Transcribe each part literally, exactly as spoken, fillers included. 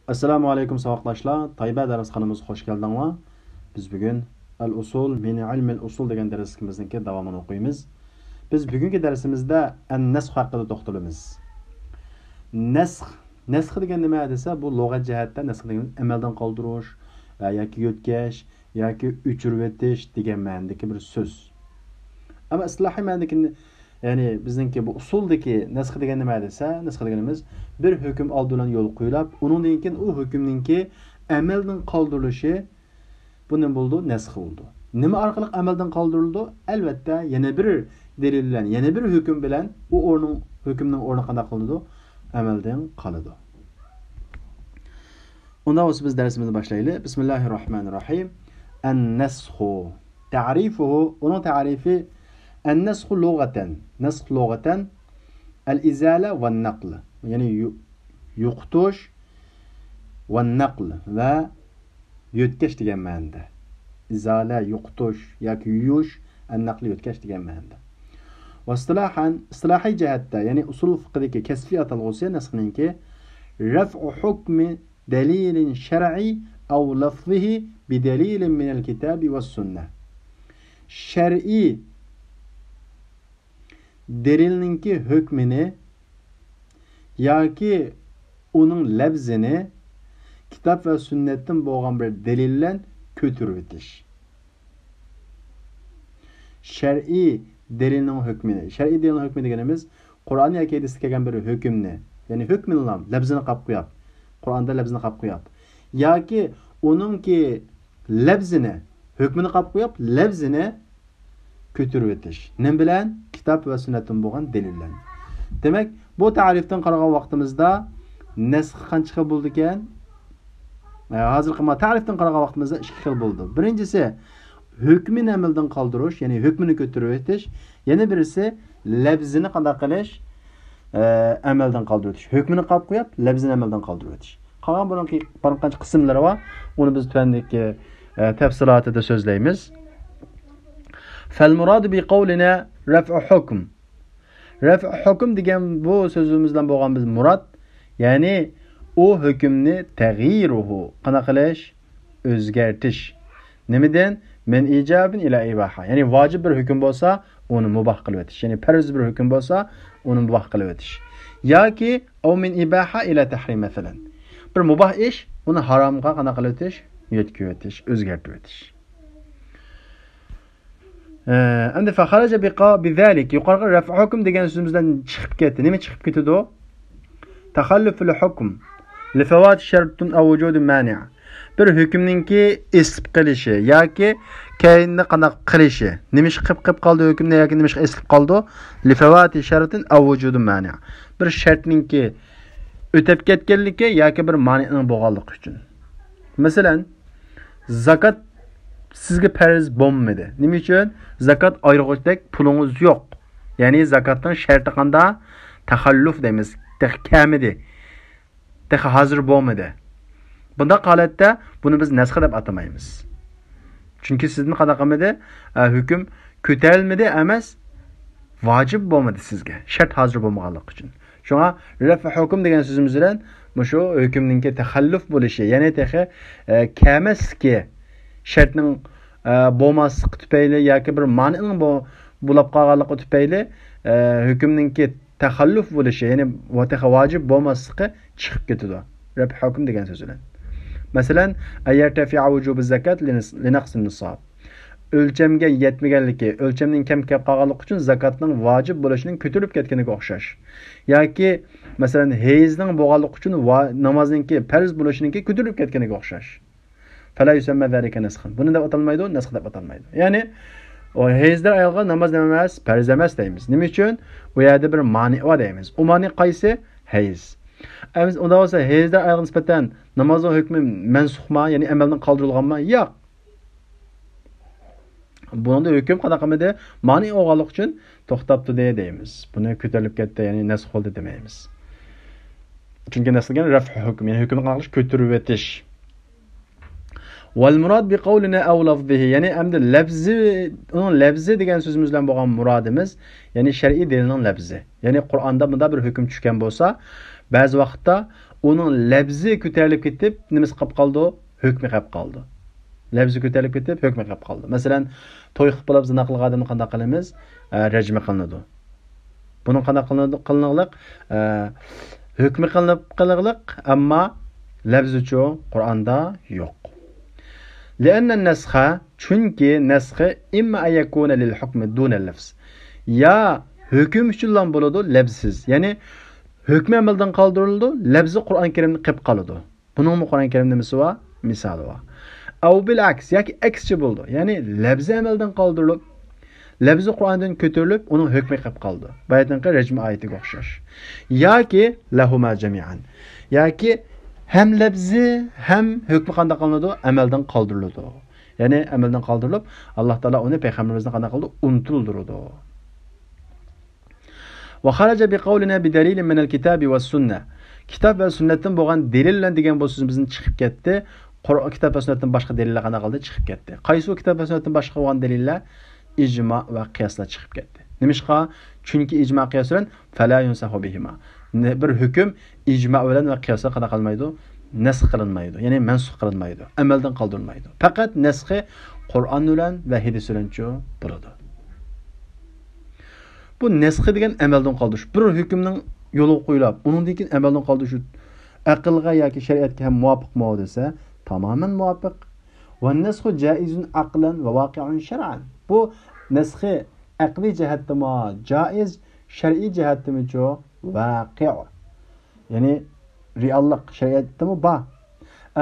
ئەسسالامۇ ئەلەيكۇم ساۋاقداشلار، تايبە دەرسخانىمىزغا خوش كەلدىڭلار. بىز بۈگۈن ئەل ئۇسۇل مىن ئىلمىل ئۇسۇل دېگەن دەرسلىكىمىزنىڭكى داۋامىنى ئوقۇيمىز. بىز بۈگۈنكى دەرسىمىزدە ئەن نەسخ ھەققىدە توختىلىمىز. نەسخ، نەسخ دېگەن نېمە دېسە، بۇ لۇغەت جەھەتتە نەسخ دېگەن ئەمەلدىن قالدۇرۇش ۋە ياكى يۆتكەش ياكى ئۆچۈرۈۋېتىش دېگەن مەنىدىكى بىر سۆز. ئەمما ئىستىلاھىي مەنىدىكى، يەنى بىزنىڭكى بۇ ئۇسۇلدىكى نەسخ دېگەن نېمە دېسە، نەسخ دېگىنىمىز بىر ھۆكۈم ئالدى بىلەن يولغا قويۇلۇپ، ئۇنىڭدىن كېيىن ئۇ ھۆكۈمنىڭكى ئەمەلدىن قالدۇرۇلۇشى، بۇ نېمە بولىدۇ؟ نەسخ بولىدۇ. نېمە ئارقىلىق ئەمەلدىن قالدۇرۇلىدۇ؟ ئەلۋەتتە، يەنە بىر دەلىل بىلەن، يەنە بىر ھۆكۈم بىلەن ئۇ ئورنىڭ، ھۆكۈمنىڭ ئورنى قانداق قىلىنىدۇ؟ ئەمەلدىن قالىدۇ. ئۇنداق بولسا بىز دەرسىمىزنى باشلايلى. بىسمىللاھىر راھمانىر راھىم. ئەن نەسخۇ. تەرىفۇھۇ، ئۇنىڭ تەرىپى، ئەن نەسخۇ لۇغەتەن. نەسخ لۇغەتەن، ئەل ئىزالە ۋە نەقل. يەنى يو-، يوقىتىش ۋە نەقل ۋە يۆتكەش دېگەن مەنىدە. ئىزالە، يوقىتىش ياكى يۇيۇش، ئەن نەقل يۆتكەش دېگەن مەنىدە. ۋە ئىستىلاھەن، ئىستىلاھىي جەھەتتە، يەنى ئۇسۇل فىقھىدىكى كەسپىي ئاتالغۇسى نەسخنىڭكى رەفئۇ ھۇكمى دەلىلىن شەرئىي ئەۋ لەفزىھى بىدەلىلىن مىنەل كىتابى ۋەس سۈننە. شەرئىي دەلىلنىڭكى ھۆكمىنى ياكى ئۇنىڭ لەپزىنى كىتاب ۋە سۈننەتتىن بولغان بىر دەلىل بىلەن كۆتۈرۈۋېتىش. شەرئىي دەلىلنىڭ ھۆكمىنى، شەرئىي دەلىلنىڭ ھۆكمى دېگىنىمىز قۇرئان ياكى ھەدىستە كەلگەن بىر ھۆكۈمنى، يەنى ھۆكمىنىلا لەپزىنى قاپ قويۇپ، قۇرئاندا لەپزىنى قاپ قويۇپ ياكى ئۇنىڭكى لەپزىنى، ھۆكمىنى قاپ قويۇپ، لەپزىنى كۆتۈرۈۋېتىش. نېمە بىلەن؟ كىتاب ۋە سۈننەتتىن بولغان دەلىل بىلەن. دېمەك، بۇ تەرىپتىن قارىغان ۋاقتىمىزدا نەسخ قانچە خىل بولىدىكەن؟ ئە، ھازىرقى ما تەرىپتىن قارىغان ۋاقتىمىزدا ئىككى خىل بولىدۇ. بىرىنچىسى، ھۆكمىنى ئەمەلدىن قالدۇرۇش، يەنى ھۆكمىنى كۆتۈرۈۋېتىش. يەنە بىرسى، لەپزىنى قانداق قىلىش؟ ئە، ئەمەلدىن قالدۇرۇۋېتىش. ھۆكمىنى قاپ قويۇپ، لەپزىنى ئەمەلدىن قالدۇرۇۋېتىش. قالغان بۇنىڭكى بىر قانچە قىسىملىرى بار. ئۇنى بىز تۆۋەندىكى، ئە، تەپسىلاتىدا سۆزلەيمىز. فالمراد بقولنا رفع حكم. رەفئ ھۆكۈم دېگەن بۇ سۆزىمىز بىلەن بولغان بىز مۇراد، يەنى ئۇ ھۆكۈمنى تەغيىرۇھۇ، قانداق قىلىش؟ ئۆزگەرتىش. نېمىدىن؟ مىن ئىجابىن ئىلا ئىباھە. يەنى ۋاجىب بىر ھۆكۈم بولسا، ئۇنى مۇباھ قىلىۋېتىش. يەنى پەرز بىر ھۆكۈم بولسا، ئۇنى مۇباھ قىلىۋېتىش. ياكى ئەۋ مىن ئىباھە ئىلا تەھرىم مەسىلەن. بىر مۇباھ ئىش، ئۇنى ھارامغا قانداق قىلىۋېتىش؟ يۆتكىۋېتىش، ئۆزگەرتىۋېتىش. ئە، ئەمدى فخرج بقا-، بذلك، يۇقىرىقى رەفئ ھۆكۈم دېگەن سۆزىمىزدىن چىقىپ كەتتى. نېمە چىقىپ كېتىدۇ؟ تخلف الحكم لفوات شرط أو وجود مانع. بىر ھۆكۈمنىڭكى ئېسىلىپ قېلىشى ياكى كەينىدە قانداق قېلىشى. نېمىشقا قېلىپ، قېلىپ قالدى ھۆكۈمدە ياكى نېمىشقا ئېسىلىپ قالدى؟ لفوات شرط أو وجود مانع. بىر شەرتنىڭكى ئۆتەپ كەتكەنلىكى ياكى بىر مانىئنىڭ بولغانلىقى ئۈچۈن. مەسىلەن، زاكات سىزگە پەرز بولمىدى. نېمە ئۈچۈن؟ زاكات ئايرىغۇدەك پۇلىڭىز يوق. يەنى زاكاتنىڭ شەرتى قاندا؟ تەخەللۇف دەيمىز. تېخى كەلمىدى. تېخى ھازىر بولمىدى. بۇنداق ھالەتتە بۇنى بىز نەسخ دەپ ئاتىمايمىز. چۈنكى سىزدىن قانداق قىلمىدى؟ ئە، ھۆكۈم كۆتۈرۈلمىدى ئەمەس، ۋاجىپ بولمىدى سىزگە. شەرت ھازىر بولمىغانلىقى ئۈچۈن. شۇڭا رەفئ ھۆكۈم دېگەن سۆزىمىز بىلەن مۇشۇ ھۆكۈمنىڭكى تەخەللۇف بولۇشى، يەنى تېخى، ئە، كەلمەسلىكى، شەرتنىڭ، ئە، بولماسلىقى تۈپەيلى ياكى بىر مانىئنىڭ بو-، بولاپ قالغانلىقى تۈپەيلى، ئە، ھۆكۈمنىڭكى تەخەللۇف بولۇشى، يەنى ۋە تېخى ۋاجىپ بولماسلىقى چىقىپ كېتىدۇ. رەفئ ھۆكۈم دېگەن سۆز بىلەن. مەسىلەن، أن يرتفع وجوب الزكاة لنص-، لنقص النصاب. ئۆلچەمگە يەتمىگەنلىكى، ئۆلچەمنىڭ كەم كەپ قالغانلىقى ئۈچۈن زاكاتنىڭ ۋاجىپ بولۇشىنىڭ كۆتۈرۈلۈپ كەتكىنىگە ئوخشاش. ياكى، مەسىلەن، ھەيزنىڭ بولغانلىقى ئۈچۈن ۋا-، نامازنىڭكى پەرز بولۇشىنىڭكى كۆتۈرۈلۈپ كەتكىنىگە ئوخشاش. فلا يسمى ذلك نسخا. بۇنى دەپ ئاتالمايدۇ، نەسخ دەپ ئاتالمايدۇ. يەنى، ئۇ ھەيزدار ئايالغا ناماز نېمە ئەمەس؟ پەرز ئەمەس دەيمىز. نېمە ئۈچۈن؟ ئۇ يەردە بىر مانىئ بار دەيمىز. ئۇ مانىئ قايسى؟ ھەيز. ئەمىسە ئۇنداق بولسا، ھەيزدار ئايالغا نىسبەتەن نامازنىڭ ھۆكمى مەنسۇخما، يەنى ئەمەلدىن قالدۇرۇلغانما؟ ياق. بۇنىڭدا ھۆكۈم قانداق قىلمىدى؟ مانىئ بولغانلىقى ئۈچۈن توختاپ تۇردى دەيمىز. بۇنى كۆتۈرۈلۈپ كەتتى، يەنى نەسخ بولدى دېمەيمىز. چۈنكى نەسخ دېگەن رەفئ ھۆكۈم، يەنى ھۆكۈمنى قانداق قىلىش؟ كۆتۈرۈۋېتىش. والمراد بقولنا أو لفظه، يەنى ئەمدى لەپزى، ئۇنىڭ لەپزى دېگەن سۆزىمىز بىلەن بولغان مۇرادىمىز، يەنى شەرئىي دەلىلنىڭ لەپزى. يەنى قۇرئاندا مۇنداق بىر ھۆكۈم چۈشكەن بولسا، بەزى ۋاقىتتا ئۇنىڭ لەپزى كۆتەرىلىپ كېتىپ، نېمىسى قېلىپ قالىدۇ؟ ھۆكمى قېلىپ قالىدۇ. لەپزى كۆتەرىلىپ كېتىپ، ھۆكمى قېلىپ قالىدۇ. مەسىلەن، توي قىلىپ بولۇپ زىنا قىلغان ئادەمنى قانداق قىلىمىز؟ ئە، رەجمى قىلىنىدۇ. بۇنىڭ قانداق قىلىنىدۇ؟ قىلىنغلىق، ئە، ھۆكمى قىلىنىپ قىلىنغلىق، ئەمما لەپزىچۇ قۇرئاندا يوق. لأن النسخ، چۈنكى نەسخى إما أن يكون للحكم دون اللفظ. يا ھۆكۈم ئۈچۈنلا بولىدۇ، لەپزسىز. يەنى ھۆكمى ئەمەلدىن قالدۇرۇلىدۇ، لەپزى قۇرئان كەرىمدە قېلىپ قالىدۇ. بۇنىڭمۇ قۇرئان كەرىمدە نېمىسى بار؟ مىسالى بار. أو بالعكس، ياكى ئەكسىچە بولىدۇ. يەنى لەپزى ئەمەلدىن قالدۇرۇلۇپ، لەپزى قۇرئاندىن كۆتۈرۈلۈپ، ئۇنىڭ ھۆكمى قېلىپ قالىدۇ. باياتىنقى رەجم ئايىتىگە ئوخشاش. ياكى لهما جميعا. ياكى ھەم لەپزى، ھەم ھۆكمى قانداق قىلىنىدۇ؟ ئەمەلدىن قالدۇرۇلىدۇ. يەنى ئەمەلدىن قالدۇرۇلۇپ، ئاللا تائالا ئۇنى پەيغەمبىرىمىزنى قانداق قىلىدۇ؟ ئۇنتۇلدۇرىدۇ. وخرج بقولنا بدليل من الكتاب والسنة. كىتاب ۋە سۈننەتتىن بولغان دەلىل بىلەن دېگەن بۇ سۆزىمىزدىن چىقىپ كەتتى. قۇر-، كىتاب ۋە سۈننەتتىن باشقا دەلىللەر قانداق قىلدى؟ چىقىپ كەتتى. قايسى ئۇ كىتاب ۋە سۈننەتتىن باشقا بولغان دەلىللەر؟ ئىجما ۋە قىياسلار چىقىپ كەتتى. نېمىشقا؟ چۈنكى ئىجما قىياس بىلەن فلا ينسخ بهما. نە-، بىر ھۆكۈم ئىجما بىلەن ۋە قىياسلار قانداق قىلمايدۇ؟ نەسخ قىلىنمايدۇ. يەنى مەنسۇخ قىلىنمايدۇ. ئەمەلدىن قالدۇرۇلمايدۇ. پەقەت نەسخى قۇرئان بىلەن ۋە ھەدىس بىلەنچۇ بولىدۇ. بۇ نەسخى دېگەن ئەمەلدىن قالدۇرۇش. بىر ھۆكۈمنىڭ يولغا قويۇلۇپ، ئۇنىڭدىن كېيىن ئەمەلدىن قالدۇرۇش ئەقىلگە ياكى شەرىئەتكە ھەم مۇۋاپىقمۇ دېسە، تامامەن مۇۋاپىق. والنسخ جائز عقلا وواقع شرعا. بۇ نەسخى ئەقلىي جەھەتتىمۇ جائىز، شەرئىي جەھەتتىمۇچۇ؟ ۋاقىئ. يەنى رېئاللىق، شەرىئەتتىمۇ بار.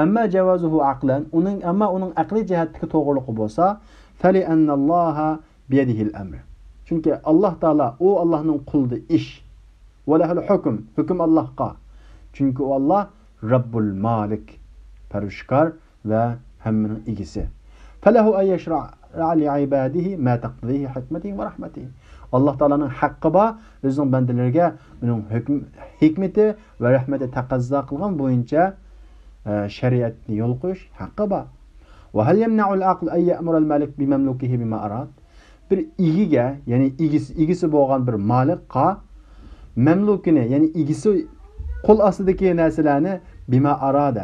أما جوازه عقلا، ئۇنىڭ، ئەمما ئۇنىڭ ئەقلىي جەھەتتىكى توغرىلىقى بولسا، فلأن الله بيده الأمر. چۈنكى ئاللا تائالا، ئۇ ئاللانىڭ قولىدا ئىش. وله الحكم، ھۆكۈم ئاللاغا. چۈنكى ئۇ ئاللا ربّ المالك، پەرۋىشكار ۋە ھەممىنىڭ ئىگىسى. فله أن يشرع لعباده ما تقتضيه حكمته ورحمته. ئاللا تائالانىڭ ھەققى بار، ئۆزىنىڭ بەندىلىرىگە ئۇنىڭ ھۆكۈم، ھېكمىتى ۋە رەھمىتى تەقەززا قىلغان بويىچە، ئە، شەرىئەتنى يولغا قويۇش ھەققى بار. وهل يمنع العقل أن يأمر المالك بمملوكه بما أراد؟ بىر ئىگىگە، يەنى ئىگىسى، ئىگىسى بولغان بىر مالىكقا مەملۇكىنى، يەنى ئىگىسى قول ئاستىدىكى نەرسىلەرنى بما أراد،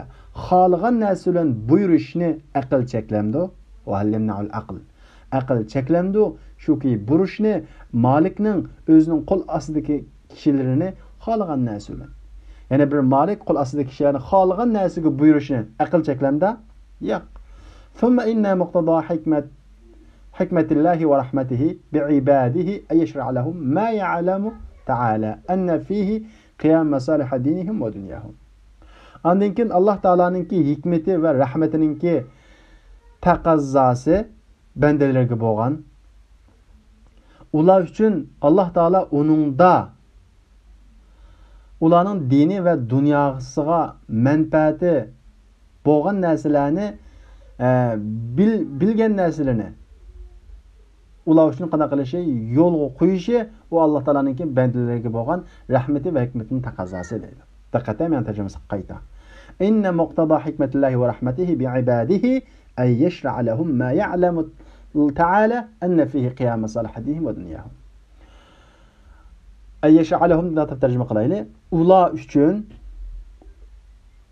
خالىغان نەرسە بىلەن بۇيرۇشنى ئەقىل چەكلەمدۇ؟ وهل يمنع العقل؟ ئەقىل چەكلەمدۇ؟ شۇكى بۇيرۇشنى مالىكنىڭ ئۆزىنىڭ قول ئاستىدىكى كىشىلىرىنى خالىغان نەرسە بىلەن. يەنى بىر مالىك قول ئاستىدىكى كىشىلەرنى خالىغان نەرسىگە بۇيرۇشنى ئەقىل چەكلەمدۇ؟ ياق. ثم إن مقتضى حكمة، حكمة الله ورحمته بعباده أن يشرع لهم ما يعلم تعالى أن فيه قيام مصالح دينهم ودنياهم. ئاندىن كېيىن ئاللا تائالانىڭكى ھېكمىتى ۋە رەھمىتىنىڭكى تەقەززاسى بەندىلىرىگە بولغان، ئۇلار ئۈچۈن ئاللا تائالا ئۇنىڭدا ئۇلارنىڭ دىنى ۋە دۇنياسىغا مەنپەئەتى بولغان نەرسىلەرنى، ئە، بىل-، بىلگەن نەرسىلىرىنى ئۇلار ئۈچۈن قانداق قىلىشى، يولغا قويۇشى، ئۇ ئاللا تائالانىڭكى بەندىلىرىگە بولغان رەھمىتى ۋە ھېكمىتىنىڭ تەقەززاسى دەيدۇ. دىققەت، مەن تەرجىمىسىگە قايتا. إن مقتضى حكمة الله ورحمته بعباده أن يشرع لهم ما يعلم تعالى أن فيه قيام مصالح دينهم ودنياهم. أن يشرع لهم دەپ تەرجىمە قىلايلى. ئۇلار ئۈچۈن،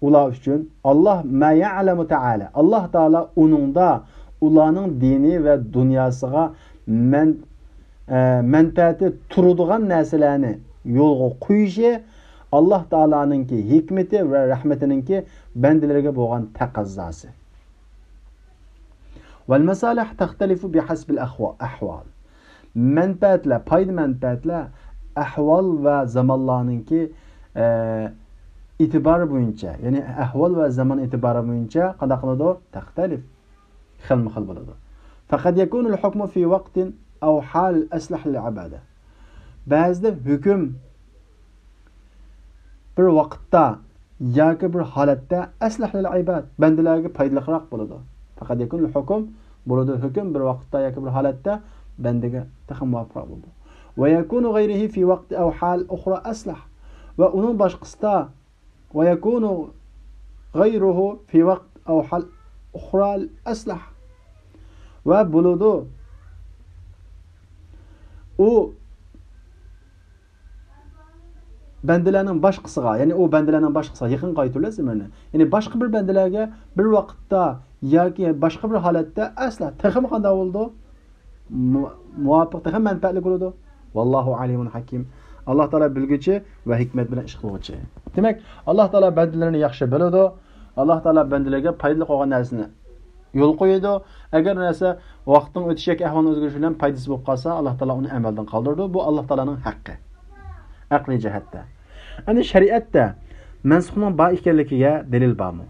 ئۇلار ئۈچۈن ئاللا، ما يعلم تعالى، ئاللا تائالا ئۇنىڭدا ئۇلارنىڭ دىنى ۋە دۇنياسىغا مەن-، ئە، مەنپەئەتى تۇرىدىغان نەرسىلەرنى يولغا قويۇشى ئاللا تائالانىڭكى ھېكمىتى ۋە رەھمىتىنىڭكى بەندىلىرىگە بولغان تەقەززاسى. والمصالح تختلف بحسب الأحوا-، الأحوال. مەنپەئەتلەر، پايدا مەنپەئەتلەر ئەھۋال ۋە زامانلارنىڭكى، ئە، ئېتىبارى بويىچە، يەنى ئەھۋال ۋە زامان ئېتىبارى بويىچە قانداق قىلىدۇ؟ تەختەلىف. خىلمۇ خىل بولىدۇ. فقد يكون الحكم في وقت أو حال أصلح للعبادة. بەزىدە ھۆكۈم بىر ۋاقىتتا ياكى بىر ھالەتتە أصلح للعباد، بەندىلەرگە پايدىلىقراق بولىدۇ. فقد يكون الحكم، بولىدۇ ھۆكۈم بىر ۋاقىتتا ياكى بىر ھالەتتە بەندىگە تېخى مۇۋاپىقراق بولىدۇ. ويكون غيره في وقت أو حال أخرى أصلح. ۋە ئۇنىڭ باشقىسىدا، ويكون غيره في وقت أو حال أخرى أصلح. ۋە بولىدۇ ئۇ بەندىلەرنىڭ باشقىسىغا، يەنى ئۇ بەندىلەرنىڭ باشقىسىغا يېقىن قايتۇرۇلىدۇ زىممىنى. يەنى باشقا بىر بەندىلەرگە بىر ۋاقىتتا ياكى باشقا بىر ھالەتتە ئەسلا تېخىمۇ قانداق بولىدۇ؟ مۇ-، مۇۋاپىق، تېخىمۇ مەنپەئەتلىك بولىدۇ. ۋاللاھۇ ئەلىمۇن ھەكىم. ئاللاھ تائالا بىلگۈچى ۋە ھېكمەت بىلەن ئىش قىلغۇچى. دېمەك، ئاللاھ تائالا بەندىلىرىنى ياخشى بىلىدۇ. ئاللاھ تائالا بەندىلەرگە پايدىلىق بولغان نەرسىنى يول قويىدۇ. ئەگەر نەرسە ۋاقىتنىڭ ئۆتۈشى ياكى ئەھۋالنىڭ ئۆزگىرىشى بىلەن پايدىسىز بولۇپ قالسا، ئاللاھ تائالا ئۇنى ئەمەلدىن قالدۇرىدۇ. بۇ ئاللاھ تائالانىڭ ھەققى. ئەقلىي جەھەتتە. ئەمدى شەرىئەتتە مەنسۇخنىڭ بار ئىكەنلىكىگە دەلىل بارمۇ؟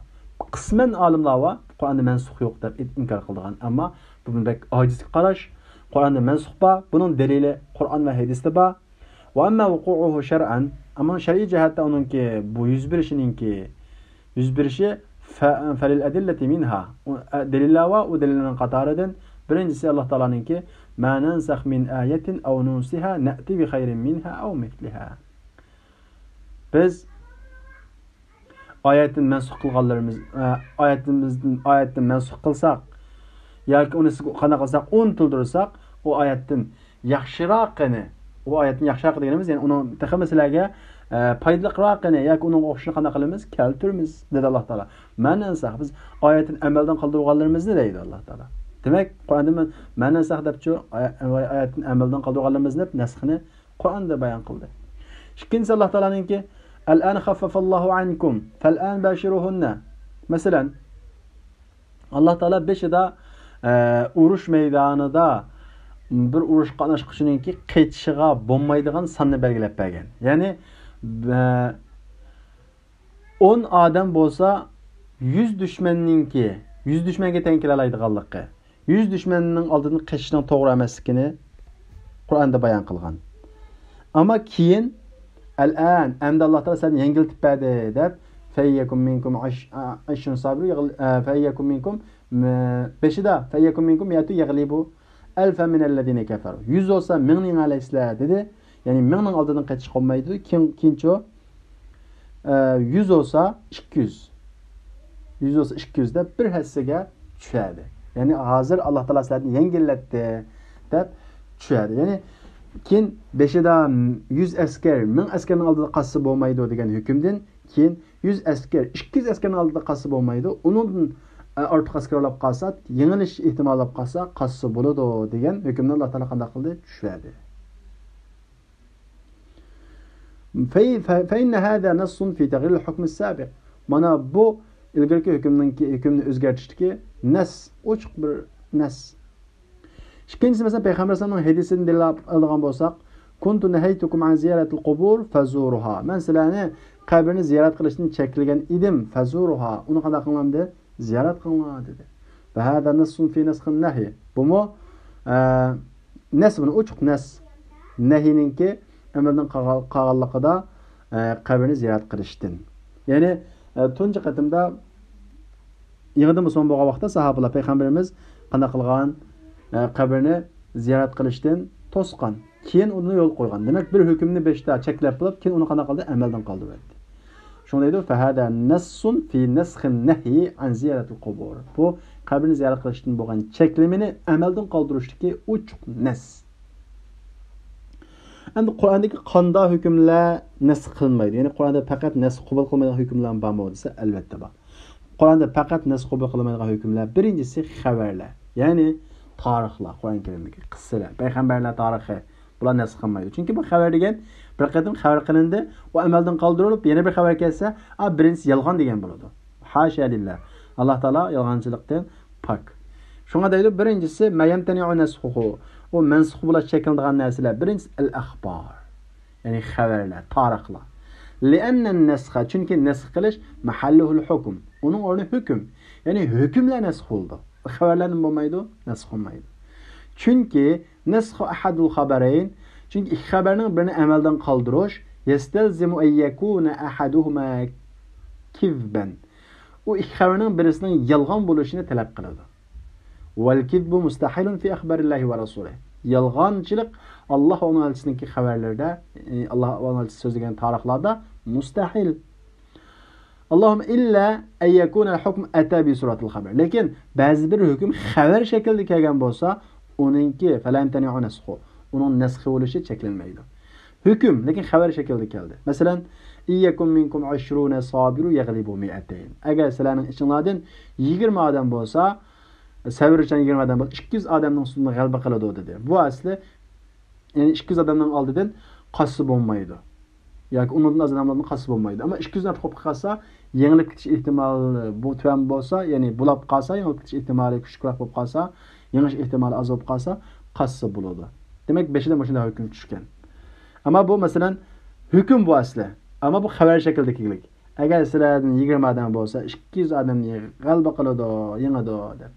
قىسمەن ئالىملار بار، قۇرئاندا مەنسۇخ يوق دەپ ئىنكار قىلىدىغان. ئەمما بۇ بەك ئاجىزلىك قاراش. قۇرئاندا مەنسۇخ بار، بۇنىڭ دەلىلى قۇرئان ۋە ھەدىستە بار. وأما وقوعه شرعا، ئەمما شەرئىي جەھەتتە ئۇنىڭكى بۇ يۈز بېرىشىنىڭكى يۈز بېرىشى ف-، فللأدلة منها. ئۇ، ئە، دەلىللەر بار، ئۇ دەلىللەرنىڭ قاتارىدىن بىرىنچىسى ئاللاھ تائالانىڭكى، ما ننسخ من آية أو ننسها نأت بخير منها أو مثلها. بىز ئايەتتىن مەنسۇخ قىلغانلىرىمىز، ئە، ئايەتىمىزدىن، ئايەتتىن مەنسۇخ قىلساق ياكى ئۇنى سىزگە قانداق قىلساق، ئۇنتۇلدۇرساق، ئۇ ئايەتتىن ياخشىراقىنى، ئۇ ئايەتتىن ياخشىراقى دېگىنىمىز، يەنى ئۇنىڭ تېخىمۇ سىلەرگە، ئە، پايدىلىقراقىنى ياكى ئۇنىڭغا ئوخشىشىنى قانداق قىلىمىز؟ كەلتۈرىمىز، دېدى ئاللاھ تائالا. ما ننسخ، بىز ئايەتتىن ئەمەلدىن قالدۇرغانلىرىمىزنى دەيدۇ ئاللاھ تائالا. دېمەك، قۇرئاندا ما، ما ننسخ دەپچۇ، ئاي-، ئايەتتىن ئەمەلدىن قالدۇرغانلىرىمىزنى دەپ نەسخنى قۇرئاندا بايان قىلدى. ئىككىنچىسى ئاللاھ تائالانىڭكى، الآن خفف الله عنكم فالآن باشروهن. مەسىلەن، ئاللاھ تائالا بېشىدا، ئە، ئۇرۇش مەيدانىدا بىر ئۇرۇش قاتناشقۇچىنىڭكى قېچىشىغا بولمايدىغان ساننى بەلگىلەپ بەرگەن. يەنى، ئە، ئون ئادەم بولسا، يۈز دۈشمەننىڭكى، يۈز دۈشمەنگە تەڭ كېلەلەيدىغانلىقى، يۈز دۈشمەننىڭ ئالدىدىن قېچىشنىڭ توغرا ئەمەسلىكىنى قۇرئاندا بايان قىلغان. ئەمما كېيىن، الآن، ئەمدى ئاللاھ تائالا سەن يەڭگىلتىپ بەردى، دەپ، فإن يكن منكم عش-، عشرون صابرون يغل-، ئە، فإن يكن منكم، مە-، بېشىدا، فإن يكن منكم مائة يغلبوا ألفا من الذين كفروا. يۈز بولسا مىڭنى يېڭەلەيسىلەر، دېدى. يەنى مىڭنىڭ ئالدىدىن قېچىش قالمايدۇ. كېيىن، كېيىنچۇ، ئە، يۈز بولسا ئىككى يۈز. يۈز بولسا ئىككى يۈز دەپ بىر ھەسسىگە چۈشەردى. يەنى ھازىر ئاللاھ تائالا سىلەرنى يەڭگىللەتتى دەپ چۈشەردى. يەنى كېيىن بېشىدا يۈز ئەسكەر، مىڭ ئەسكەرنىڭ ئالدىدا قاچسا بولمايدۇ دېگەن ھۆكۈمدىن كېيىن يۈز ئەسكەر، ئىككى يۈز ئەسكەرنىڭ ئالدىدا قاچسا بولمايدۇ. ئۇنىڭدىن، ئە، ئارتۇق ئەسكەر بولۇپ قالسا، يېڭىلىش ئېھتىمالى بولۇپ قالسا، قاچسا بولىدۇ دېگەن ھۆكۈمنى ئاللاھ تائالا قانداق قىلدى؟ چۈشۈردى. فَ-، فَ-، فَإِنَّ هَذَا نَصٌّ فِي تَغْيِيرِ الْحُكْمِ السَّابِقِ. مانا بۇ ئىلگىرىكى ھۆكۈمنىڭكى، ھۆكۈمنى ئۆزگەرتىشتىكى نەس، ئوچۇق بىر نەس. ئىككىنچىسى، مەسىلەن، پەيغەمبەر ئەلەيھىسسالامنىڭ ھەدىسىدىن دەلىل ئالىدىغان بولساق، كنت نهيتكم عن زيارة القبور فزوروها. مەن سىلەرنى قەبرىنى زىيارەت قىلىشتىن چەكلىگەن ئىدىم، فزوروها. ئۇنى قانداق قىلىڭلار دېدى؟ زىيارەت قىلىڭلار دېدى. فهذا نص في نسخ النهي. بۇمۇ، ئە، نەس، بۇنى ئوچۇق نەس. نەھىنىڭكى ئەمەلدىن قالغان-، قالغانلىقىدا، ئە، قەبرىنى زىيارەت قىلىشتىن. يەنى، ئە، تۇنجى قېتىمدا يېڭىدىن مۇسۇلمان بولغان ۋاقىتتا ساھابىلار پەيغەمبىرىمىز قانداق قىلغان؟ ئە، قەبرىنى زىيارەت قىلىشتىن توسقان. كېيىن ئۇنى يول قويغان. دېمەك، بىر ھۆكۈمنى بېشىدا چەكلەپ بولۇپ، كېيىن ئۇنى قانداق قىلدى؟ ئەمەلدىن قالدۇرۇۋەتتى. شۇڭا دەيدۇ، فهذا نص في نسخ النهي عن زيارة القبور. بۇ قەبرىنى زىيارەت قىلىشتىن بولغان چەكلىمىنى ئەمەلدىن قالدۇرۇشتىكى ئوچۇق نەس. ئەمدى قۇرئاندىكى قانداق ھۆكۈملەر نەسخ قىلىنمايدۇ؟ يەنى قۇرئاندا پەقەت نەسخ قوبۇل قىلمايدىغان ھۆكۈملەرمۇ بارمۇ دېسە، ئەلۋەتتە بار. قۇرئاندا پەقەت نەسخ قوبۇل قىلىنمايدىغان ھۆكۈملەر، بىرىنچىسى خەۋەرلەر، يەنى تارىخلار، قۇرئان كەرىمدىكى قىسسىلەر، پەيغەمبەرلەر تارىخى، بۇلار نەسخ قىلىنمايدۇ. چۈنكى بۇ خەۋەر دېگەن بىر قېتىم خەۋەر قىلىندى، ئۇ ئەمەلدىن قالدۇرۇلۇپ، يەنە بىر خەۋەر كەلسە، ئا، بىرىنچىسى يالغان دېگەن بولىدۇ. ھاشا لىللا. ئاللاھ تائالا يالغانچىلىقتىن پاك. شۇڭا دەيدۇ، بىرىنچىسى، ما يمتنع نسخه، ئۇ مەنسۇخ بولۇش چەكلىنىدىغان نەرسىلەر. بىرىنچىسى، ئەل ئەخبار. يەنى خەۋەرلەر، تارىخلار. لأن النسخ، چۈنكى نەسخ قىلىش، محله الحكم، ئۇنىڭ ئورنى ھۆكۈم. يەنى ھۆكۈملەر نەسخ بولىدۇ. خەۋەرلەردىن بولمايدۇ، نەسخ بولمايدۇ. چۈنكى نسخ أحد الخبرين، چۈنكى ئىككى خەۋەرنىڭ بىرىنى ئەمەلدىن قالدۇرۇش، يستلزم أن يكون أحدهما كذبا. ئۇ ئىككى خەۋەرنىڭ بىرسىنىڭ يالغان بولۇشىنى تەلەپ قىلىدۇ. والكذب مستحيل في أخبار الله ورسوله. يالغانچىلىق ئاللاھ ۋە ئۇنىڭ ئەلچىسىنىڭكى خەۋەرلىرىدە، ئاللاھ ۋە ئۇنىڭ ئەلچىسى سۆزلىگەن تارىخلاردا مۇستەھىل. اللهم إلا أن يكون الحكم أتى بصورة الخبر. لېكىن بەزى بىر ھۆكۈم خەۋەر شەكلىدە كەلگەن بولسا، ئۇنىڭكى فلا يمتنع نسخه، ئۇنىڭ نەسخ بولۇشى چەكلەنمەيدۇ. ھۆكۈم، لېكىن خەۋەر شەكلىدە كەلدى. مەسىلەن، «إن يكن منكم عشرون صابرون يغلبوا مائتين». ئەگەر سىلەرنىڭ ئىچىڭلاردىن يىگىرمە ئادەم بولسا، سەۋرچان يىگىرمە ئادەم بولسا، ئىككى يۈز ئادەمنىڭ ئۈستىدىن غەلىبە قىلىدۇ، دېدى. بۇ ئەسلى، يەنى ئىككى يۈز ئادەمنىڭ ئالدىدىن قاچسا بولمايدۇ. ياكى ئۇنىڭدىن ئاز ئادەملەردىن قاچسا بولمايدۇ. ئەمما ئىككى يۈزدىن ئارتۇق بولۇپ قالسا، يېڭىلىپ كېتىش ئېھتىمالى بۇ تۆۋەن بولسا، يەنى بۇلاپ قالسا، يېڭىلىپ كېتىش ئېھتىمالى كۈچلۈكرەك بولۇپ قالسا، يېڭىش ئېھتىمالى ئاز بولۇپ قالسا، قاچسا بولىدۇ. دېمەك، بېشىدا مۇشۇنداق ھۆكۈم چۈشكەن. ئەمما بۇ، مەسىلەن، ھۆكۈم بۇ ئەسلى. ئەمما بۇ خەۋەر شەكلىدىكىلىك. ئەگەر سىلەردىن يىگىرمە ئادەم بولسا، ئىككى يۈز ئادەمنى غەلىبە قىلىدۇ، يېڭىدۇ، دەپ.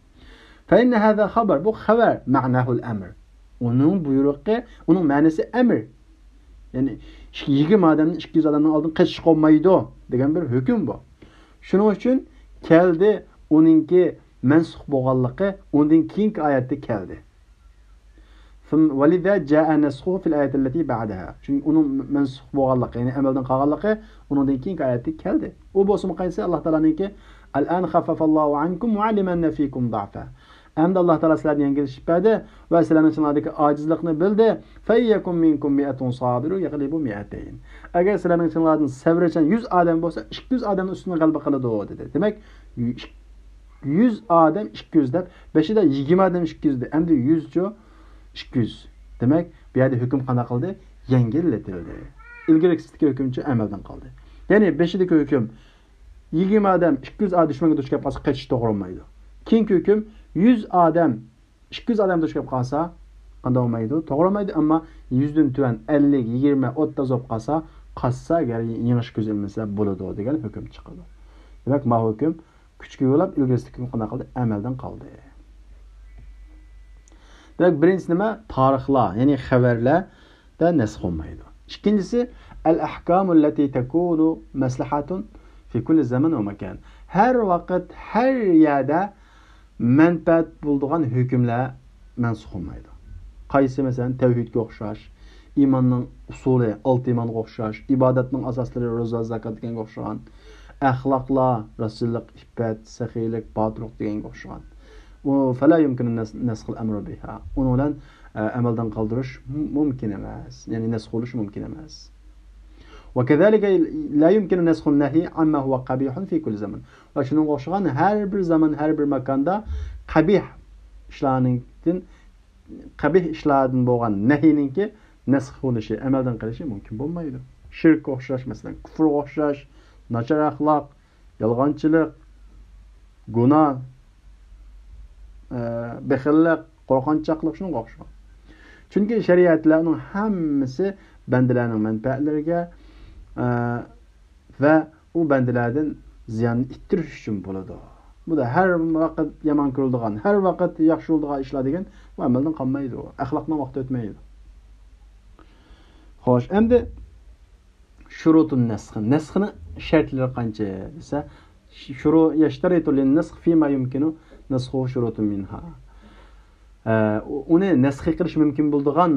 فإن هذا خبر، بۇ خەۋەر، معناه الأمر. ئۇنىڭ بۇيرۇقى، ئۇنىڭ مەنىسى ئەمر. يەنى، يىگىرمە ئادەمنى ئىككى يۈز ئادەمنىڭ ئالدىدىن قېچىشقا بولمايدۇ دېگەن بىر ھۆكۈم بۇ. شۇنىڭ ئۈچۈن كەلدى، ئۇنىڭكى مەنسۇخ بولغانلىقى ئۇنىڭدىن كېيىنكى ئايەتتە كەلدى. ثم، ولذا جاء نسخه في الآية التي بعدها. چۈنكى ئۇنىڭ مەنسۇخ بولغانلىقى، يەنى ئەمەلدىن قالغانلىقى ئۇنىڭدىن كېيىنكى ئايەتتە كەلدى. ئۇ بولسىمۇ قايسى؟ ئاللا تائالانىڭكى، الآن خفف الله عنكم وعلم أن فيكم ضعفا. ئەمدى ئاللا تائالا سىلەردىن يەڭگىللىشىپ بەردى ۋە سىلەرنىڭ ئىچىڭلاردىكى ئاجىزلىقنى بىلدى. فإن يكن منكم مائة صابرون يغلبوا مائتين. ئەگەر سىلەرنىڭ ئىچىڭلاردىن سەۋرچان يۈز ئادەم بولسا، ئىككى يۈز ئادەمنىڭ ئۈستىدىن غەلىبە قىلىدۇ، دېدى. دېمەك، يۈز ئادەم ئىككى يۈز دەپ، بېشىدا يىگىرمە ئادەم ئىككى يۈز دەپ، ئەمدى يۈزچۇ؟ ئىككى يۈز. دېمەك، بۇ يەردە ھۆكۈم قانداق قىلدى؟ يەڭگىللىتىلدى. ئىلگىرىكىسىدىكى ھۆكۈمچۇ ئەمەلدىن قالدى. يەنى بېشىدىكى ھۆكۈم، يىگىرمە ئادەم ئىككى يۈز ئادەم دۈشمەنگە دۇچ كەپ قالسا، قېچىش توغرا بولمايدۇ. كېيىنكى ھۆكۈم، يۈز ئادەم ئىككى يۈز ئادەم دۇچ كەپ قالسا، قانداق بولمايدۇ؟ توغرا بولمايدۇ، ئەمما يۈزدىن تۆۋەن ئەللىك، يىگىرمە، ئوتتۇز بولۇپ قالسا، قاچسا، ئەگەر يېڭىش كۆزى ئىلمىسە بولىدۇ دېگەن ھۆكۈم چىقىدۇ. دېمەك، ما ھۆكۈم كۈچكە يوللاپ، ئىلگىرىسىدىكى ھۆكۈم قانداق قىلدى؟ ئەمەلدىن قالدى. دېمەك، بىرىنچىسى نېمە؟ تارىخلار، يەنى خەۋەرلەردە نەسخ بولمايدۇ. ئىككىنچىسى، الأحكام التي تكون مصلحة في كل زمن ومكان. ھەر ۋاقىت، ھەر يەردە مەنپەئەت بولىدىغان ھۆكۈملەر مەنسۇخ بولمايدۇ. قايسى؟ مەسىلەن، تەۋھىدكە ئوخشاش، ئىماننىڭ ئۇسۇلى، ئالتە ئىمانغا ئوخشاش، ئىبادەتنىڭ ئاساسلىرى، روزا، زاكات دېگەنگە ئوخشىغان، ئەخلاقلار، راستچىللىق، ئىپپەت، سېخىيلىق، باتۇرلۇق دېگەنگە ئوخشىغان. ئۇ، فلا يمكن نسخ الأمر بها. ئۇنىڭ بىلەن، ئە، ئەمەلدىن قالدۇرۇش مۇ-، مۇمكىن ئەمەس. يەنى نەسخ بولۇشى مۇمكىن ئەمەس. وكذلك لا يمكن نسخ النهي عما هو قبيح في كل زمن. ۋە شۇنىڭغا ئوخشىغان ھەر بىر زامان، ھەر بىر ماكاندا قەبىھ ئىشلارنىڭدىن، قەبىھ ئىشلاردىن بولغان نەھىينىڭكى نەسخ بولۇشى، ئەمەلدىن قېلىشى مۇمكىن بولمايدۇ. شىرككە ئوخشاش، مەسىلەن، كۇفرغا ئوخشاش، ناچار ئەخلاق، يالغانچىلىق، گۇناھ، ئە، بېخىللىق، قورقۇنچاقلىق، شۇنىڭغا ئوخشىغان. چۈنكى شەرىئەتلەرنىڭ ھەممىسى بەندىلەرنىڭ مەنپەئەتلىرىگە، ئە، ۋە ئۇ بەندىلەردىن زىياننى ئىتتىرىش ئۈچۈن بولىدۇ. بۇ دا ھەر ۋاقىت يامان كۆرۈلىدىغان، ھەر ۋاقىت ياخشى بولىدىغان ئىشلار دېگەن بۇ ئەمەلدىن قالمايدۇ. ئەخلاقنىڭ ۋاقتى ئۆتمەيدۇ. خوش، ئەمدى شۇرۇتۇن نەسخ. نەسخنىڭ شەرتلىرى قانچە دېسە، شۇرۇ-، يشترط للنسخ فيما يمكن نسخه شروط منها. ئە، ئۇ-، ئۇنى نەسخ قىلىش مۇمكىن بولىدىغان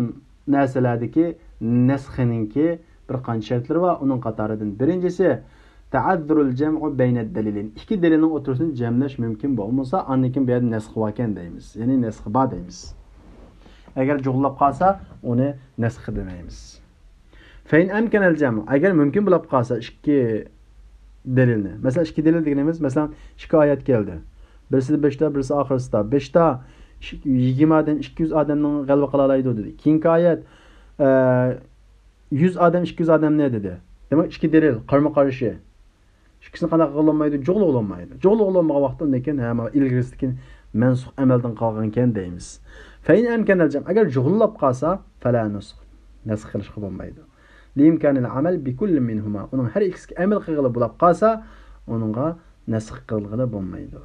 نەرسىلەردىكى نەسخنىڭكى بىر قانچە شەرتلىرى بار. ئۇنىڭ قاتارىدىن بىرىنچىسى، تعذر الجمع بين الدليلين. ئىككى دەلىلنىڭ ئوتتۇرىسىنى جەملەش مۇمكىن بولمىسا، ئاندىن كېيىن بۇ يەردە نەسخ باركەن دەيمىز. يەنى نەسخ بار دەيمىز. ئەگەر جۇغلاپ قالسا، ئۇنى نەسخ دېمەيمىز. فإن أمكن الجمع، ئەگەر مۇمكىن بولۇپ قالسا ئىككى دەلىلنى. مەسىلەن، ئىككى دەلىل دېگىنىمىز، مەسىلەن، ئىككى ئايەت كەلدى. بىرسىدە بېشىدا، بىرسى ئاخىرسىدا. بېشىدا ئىش-، يىگىرمە ئادەم، ئىككى يۈز ئادەمنىڭ غەلىبە قىلالايدۇ دېدى. كېيىنكى ئايەت، ئە، يۈز ئادەم، ئىككى يۈز ئادەمنى دېدى. دېمەك، ئىككى دەلىل قارىمۇ قارشى. ئىككىسىنى قانداق قىلغىلى بولمايدۇ؟ جۇغلىغىلى بولمايدۇ. جۇغلىغىلى بولمىغان ۋاقىتتا ئۇندىن كېيىن، ھە، مانا ئىلگىرىسىدىكى مەنسۇخ ئەمەلدىن قالغانكەن دەيمىز. فإن أمكن الجمع، ئەگەر جۇغلاپ قالسا، فلا نسخ، نەسخ قىلىشقا بولمايدۇ. لإمكان العمل بكل منهما، ئۇنىڭ ھەر ئىككىسىگە ئەمەل قىلغىلى بولاپ قالسا، ئۇنىڭغا نەسخ قىلغىلى بولمايدۇ.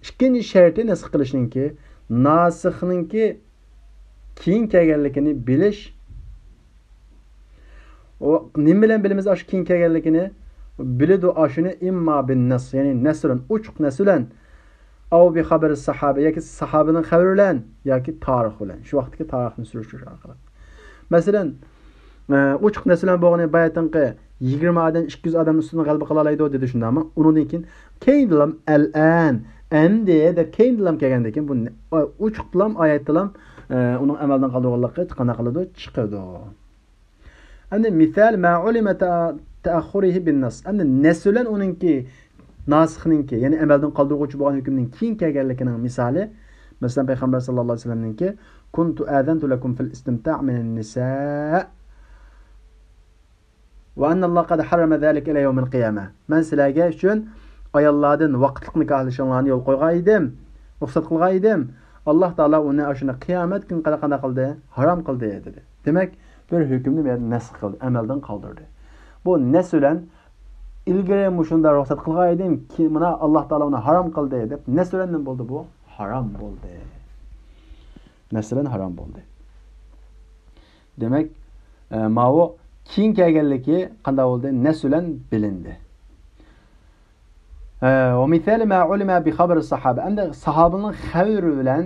ئىككىنچى شەرتى نەسخ قىلىشنىڭكى، ناسىخنىڭكى كېيىن كەلگەنلىكىنى بىلىش. ئۇ نېمە بىلەن بىلىمىز ئاشۇ كېيىن كەلگەنلىكىنى؟ بىلىدۇ ئاشۇنى، إما بالنص، يەنى نەس بىلەن، ئوچۇق نەس بىلەن، أو بخبر الصحابة، ياكى ساھابىنىڭ خەۋىرى بىلەن، ياكى تارىخ بىلەن، شۇ ۋاقىتتىكى تارىخنى سۈرۈشتۈرۈش ئارقىلىق. مەسىلەن، ئە، ئوچۇق نەس بىلەن بولغىنى باياتىنقى يىگىرمە ئادەم ئىككى يۈز ئادەم ئۈستىدىن غەلىبە قىلالايدۇ دېدى، شۇنداقمۇ؟ ئۇنىڭدىن كېيىن، كېيىندىلام، الآن، ئەمدى دەپ كېيىندىلام كەلگەندىن كېيىن، بۇ نە-، ئوچۇقلام، ئايەتتىلام، ئە، ئۇنىڭ ئەمەلدىن قالدۇرغانلىقى قانداق قىلىدۇ؟ چىقىدۇ. ئەمدى مىسال ما ئۇلىمە تەئەخخۇرىھى بىن نەس. ئەمدى نەس بىلەن ئۇنىڭكى ناسىخنىڭكى، يەنى ئەمەلدىن قالدۇرغۇچى بولغان ھۆكۈمنىڭ كېيىن كەلگەنلىكىنىڭ مىسالى، مەسىلەن، پەيغەمبەر ساللاللاھۇ ئەلەيھى ۋەسەللەمنىڭكى، كنت آذنت لكم في الاستمتاع من النساء وأن الله قد حرم ذلك إلى يوم القيامة. مەن سىلەرگە ئۈچۈن ئاياللاردىن ۋاقىتلىق نىكاھلىشىڭلارنى يول قويغان ئىدىم، رۇخسەت قىلغان ئىدىم. ئاللاھ تائالا ئۇنى ئاشۇنى قىيامەت كۈنى قانداق قىلدى؟ ھارام قىلدى، دېدى. دېمەك، بىر ھۆكۈمنى بۇ يەردە نەسخ قىلدى، ئەمەلدىن قالدۇردى. بۇ نەس بىلەن ئىلگىرى مۇشۇنداق رۇخسەت قىلغان ئىدىم، كېيىن مانا ئاللاھ تائالا ئۇنى ھارام قىلدى دەپ نەس بىلەن نېمە بولدى بۇ؟ ھارام بولدى. نەس بىلەن ھارام بولدى. دېمەك، ئە، ماۋۇ كېيىن كەلگەنلىكى قانداق بولدى؟ نەس بىلەن بىلىندى. ئە، ومثال ما علم بخبر الصحابة. ئەمدى ساھابىنىڭ خەۋىرى بىلەن،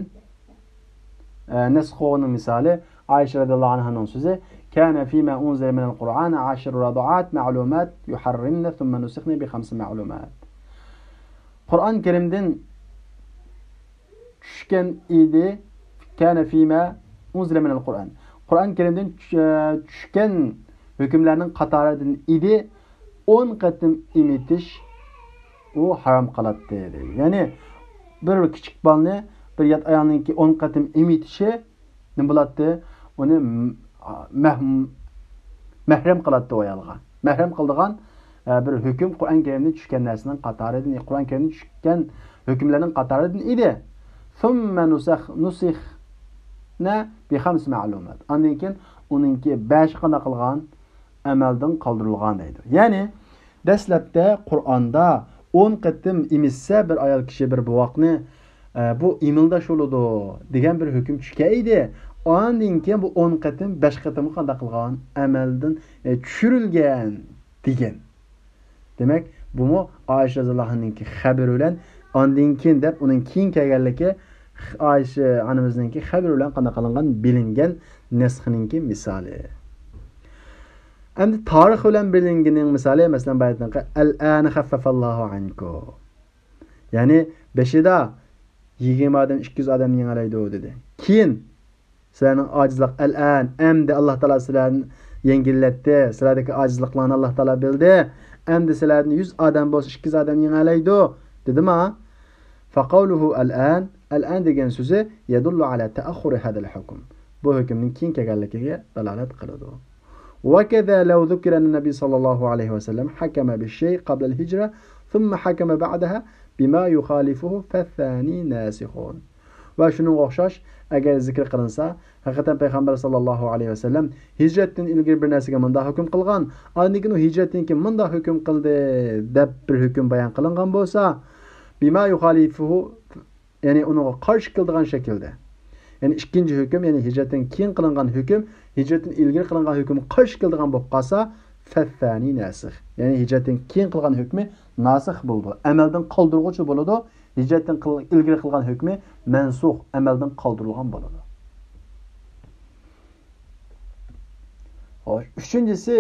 ئە، نەسخ قىلغاننىڭ مىسالى ئائىشە رەزىياللاھۇ ئەنھانىڭ سۆزى، كان فيما أنزل من القرآن عشر رضعات معلومات يحرمن ثم نسخن بخمس معلومات. قۇرئان كەرىمدىن چۈشكەن ئىدى. كان فيما أنزل من القرآن. قۇرئان كەرىمدىن چۈ-، چۈشكەن ھۆكۈملەرنىڭ قاتارىدىن ئىدى. ئون قېتىم ئېمىتىش ئۇ ھارام قىلاتتى، دەيدۇ. يەنى بىر كىچىك بالىنى بىر يات ئايالنىڭكى ئون قېتىم ئېمىتىشى نېمە بولاتتى؟ ئۇنى مەھ-، مەھرەم قىلاتتى ئۇ ئايالغا. مەھرەم قىلىدىغان، ئە، بىر ھۆكۈم قۇرئان كەرىمدىن چۈشكەن نەرسىنىڭ قاتارىدىن، قۇرئان كەرىمدىن چۈشكەن ھۆكۈملەرنىڭ قاتارىدىن ئىدى. ثم نسخ، نسخن بخمس معلومات. ئاندىن كېيىن ئۇنىڭكى بەشى قانداق قىلغان؟ ئەمەلدىن قالدۇرۇلغان دەيدۇ. يەنى دەسلەپتە قۇرئاندا ئون قېتىم ئېمىتسە بىر ئايال كىشى بىر بوۋاقنى، ئە، بۇ ئىمىلداش بولىدۇ دېگەن بىر ھۆكۈم چۈشكەن ئىدى. ئاندىن كېيىن بۇ ئون قېتىم بەش قېتىمغا قانداق قىلغان؟ ئەمەلدىن، ئە، چۈشۈرۈلگەن دېگەن. دېمەك، بۇمۇ ئائىشە رەزىياللاھۇ ئەنھانىڭكى خەۋىرى بىلەن ئاندىن كېيىن دەپ ئۇنىڭ كېيىن كەلگەنلىكى ئائىشە ئانىمىزنىڭكى خەۋىرى بىلەن قانداق قىلىنغان؟ بىلىنگەن نەسخنىڭكى مىسالى. ئەمدى تارىخ بىلەن بىلىنگىنىنىڭ مىسالى، مەسىلەن، بايىتنىڭكى الآن خفف الله عنكم. يەنى بېشىدا يىگىرمە ئادەم، ئىككى يۈز ئادەمنى يېڭەلەيدۇ دېدى. كېيىن سىلەرنىڭ ئاجىزلىق، الآن، ئەمدى ئاللاھ تائالا سىلەرنى يەڭگىللەتتى، سىلەردىكى ئاجىزلىقلارنى ئاللاھ تائالا بىلدى. ئەمدى سىلەردىن يۈز ئادەم بولسا، ئىككى يۈز ئادەم يېڭەلەيدۇ دېدىما؟ فقوله الآن، الآن دېگەن سۆزى يدل على تأخر هذا الحكم. بۇ ھۆكۈمنىڭ كېيىن كەلگەنلىكىگە دالالەت قىلىدۇ. وكذا لو ذكر أن النبي صلى الله عليه وسلم حكم بالشيء قبل الهجرة ثم حكم بعدها بما يخالفه فالثاني ناسخ. ۋە شۇنىڭغا ئوخشاش، ئەگەر زىكىر قىلىنسا، ھەقىقەتەن پەيغەمبەر ساللاللاھۇ ئەلەيھى ۋەسەللەم ھىجرەتتىن ئىلگىرى بىر نەرسىگە مۇنداق ھۆكۈم قىلغان، ئاندىن كېيىن ئۇ ھىجرەتتىن كېيىن مۇنداق ھۆكۈم قىلدى دەپ بىر ھۆكۈم بايان قىلىنغان بولسا، بما يخالفه، يەنى ئۇنىڭغا قارشى كېلىدىغان شەكىلدە، يەنى ئىككىنچى ھۆكۈم، يەنى ھىجرەتتىن كېيىن قىلىنغان ھۆكۈم ھىجرەتتىن ئىلگىرى قىلىنغان ھۆكۈمگە قارشى كېلىدىغان بولۇپ قالسا، فالثاني ناسخ، يەنى ھىجرەتتىن كېيىن قىلغان ھۆكمى ناسىخ بولىدۇ، ئەمەلدىن قالدۇرغۇچى بولىدۇ. ھىجرەتتىن قىل-، ئىلگىرى قىلغان ھۆكمى مەنسۇخ، ئەمەلدىن قالدۇرۇلغان بولىدۇ. خوش، ئۈچىنچىسى،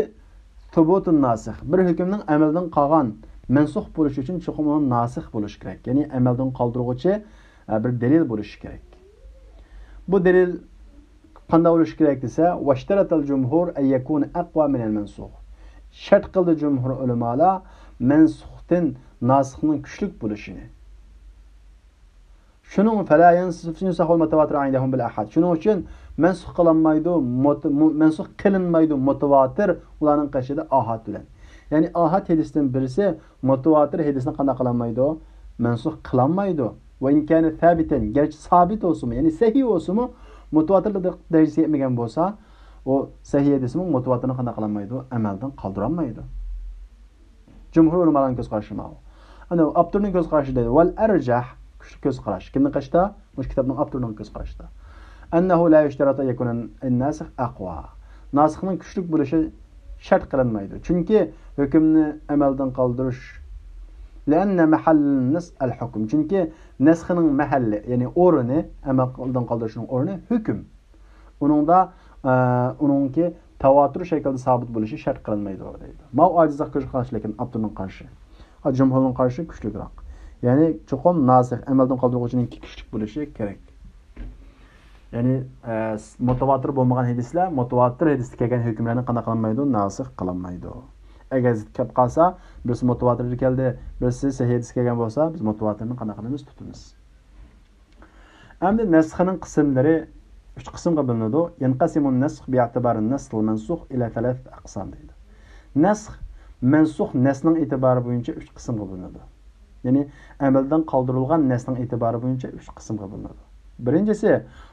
ثبوت الناسخ. بىر ھۆكۈمنىڭ ئەمەلدىن قالغان، مەنسۇخ بولۇشى ئۈچۈن چوقۇم ئۇنىڭ ناسىخ بولۇشى كېرەك. يەنى ئەمەلدىن قالدۇرغۇچى، ئە، بىر دەلىل بولۇشى كېرەك. بۇ دەلىل قانداق بولۇشى كېرەك دېسە، واشترط الجمهور أن يكون أقوى من المنسوخ. شەرت قىلدى جۇمھۇر ئۆلىمالار مەنسۇختىن ناسىخنىڭ كۈچلۈك بولۇشىنى. شۇنىڭ فلا ينسخ المتواتر عندهم بالآحاد. شۇنىڭ ئۈچۈن مەنسۇخ قىلىنمايدۇ، مۇت-، مۇ-، مەنسۇخ قىلىنمايدۇ مۇتەۋاتىر ئۇلارنىڭ قېشىدا ئاھاد بىلەن. يەنى ئاھاد ھەدىستىن بىرسى مۇتەۋاتىر ھەدىسنى قانداق قىلالمايدۇ؟ مەنسۇخ قىلالمايدۇ. وإن كان ثابتا، گەرچە سابىت بولسىمۇ، يەنى سەھىھ بولسىمۇ، مۇتەۋاتىر دەرىجىسىگە يەتمىگەن بولسا، ئۇ سەھىھ ھەدىسمۇ مۇتەۋاتىرنى قانداق قىلالمايدۇ؟ ئەمەلدىن قالدۇرالمايدۇ. جۇمھۇر ئۆلىمالارنىڭ كۆز قارىشى ماۋۇ. ئەنە ئاپتورنىڭ كۆز قارىشى دەيدۇ. والأرجح، كۈچلۈك كۆز قاراش. كىمنىڭ قېشىدا؟ مۇشۇ كىتابنىڭ ئاپتورىنىڭ كۆز قارىشىدا. أنه لا يشترط أن يكون الناسخ أقوى. ناسىخنىڭ كۈچلۈك بولۇشى شەرت قىلىنمايدۇ. چۈنكى ھۆكۈمنى ئەمەلدىن قالدۇرۇش. لأن محل النسخ الحكم. چۈنكى نەسخنىڭ مەھەللى، يەنى ئورنى، ئەمەلدىن قالدۇرۇشنىڭ ئورنى ھۆكۈم. ئۇنىڭدا، ئە، ئۇنىڭكى تاۋاتۇر شەكلىدە سابىت بولۇشى شەرت قىلىنمايدۇ دەيدۇ. ماۋۇ ئاجىزلىق كۆز قارىشى، لېكىن ئاپتورنىڭ قارىشى. ئا، جۇمھۇرنىڭ قارىشى كۈچلۈكرەك. يەنى چوقۇم ناسىخ، ئەمەلدىن قالدۇرغۇچىنىڭكى كۈچلۈك بولۇشى كېرەك. يەنى، ئە، مۇتەۋاتىر بولمىغان ھەدىسلەر مۇتەۋاتىر ھەدىستە كەلگەن ھۆكۈملەرنى قانداق قىلالمايدۇ؟ ناسىخ قىلالمايدۇ. ئەگەر زىت كەپ قالسا، بىرسى مۇتەۋاتىردە كەلدى، بىرسى سەھىھ ھەدىستە كەلگەن بولسا، بىز مۇتەۋاتىرنى قانداق قىلىمىز؟ تۇتىمىز. ئەمدى نەسخنىڭ قىسىملىرى ئۈچ قىسىمغا بۆلۈنىدۇ. يەنقەسىمۇن نەسخ بىئەتىبارى نەسخ مەنسۇخ ئىلە سەلاسەتە ئەقسام دەيدۇ. نەسخ، مەنسۇخ نەسنىڭ ئېتىبارى بويىچە ئۈچ قىسىمغا بۆلۈنىدۇ. يەنى ئەمەلدىن قالدۇرۇلغان نەسنىڭ ئېتىبارى بويىچە ئۈچ قىسىمغا بۆلۈنىدۇ. بىرىنچىسى،